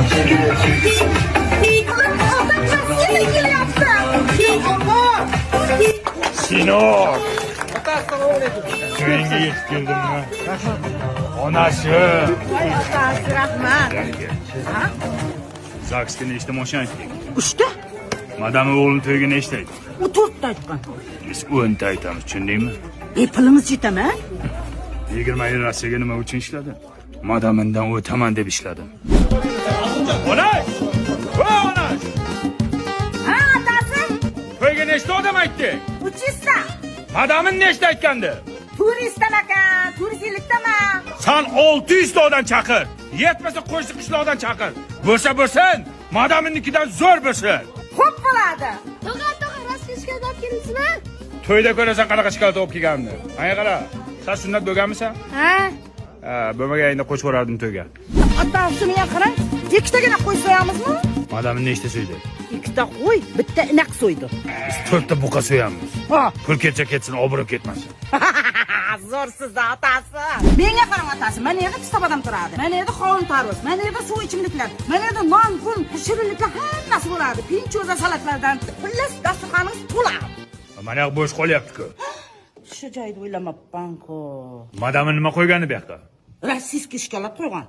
Otam Rossiyadan kelyapti. Сынок! To'yingga yetib keldimmi? Onasi! Voy otasi, rahmat. ЗАГС ga nechta mashina aytdik? Uchta. Madami o'g'lim to'yiga nechta aytdi? U to'rtta aytgan. Biz 10 ta aytamiz, tushundingmi? E, pulimiz yetami? 20 yil Rossiyaga nima uchun ishladim? Madamindan o'taman deb ishladim. Onash! Voy, onash! Ha, otasi. To'yga nechta odam aytdi? 300 ta. Madamin nechta aytgandi? 400 tamakan, 450 tama. San 600 ta odam chaqir. Yetmasa qo'shni qishloqdan chaqir. Bo'lsa bo'lsin, madaminnikidan zo'r bo'lsin. Xo'p bo'ladi. Tog'a, tog'a, rost shokolad olib keldingizmi? To'yda ko'rasan qanaqa shokolad olib kelganimni. Manga qara. San sunnat bo'lganmisan? Ha. Ha, bo'lmaganingda qo'shib yuborardim to'yga. Otasi, menga qarang. Ikkitagina qo'y so'yamizmi? Madamin nechta so'ydi? Ikkita qo'y, bitta inoq so'ydi. Biz to'rtta buqa so'yamiz. Ha. Pul ketsa ketsin, obro' ketmasin. Zo'rsiz, otasi. Menga qarang, otasi, mana yerda pista bodom turadi. Mana yerda qovun, tarvuz, mana yerda suv ichimliklar, mana yerda non, pun, shirinliklar, hammasi bo'ladi. Pinchoza salatlardan. Xullas, dasturxonimiz to'la. Mana yoq bo'sh qolyapti-ku. Shu joyda o'ylamabman-ku. Madamin nima qo'ygani bu yoqqa? Российский shokolad qo'ygan.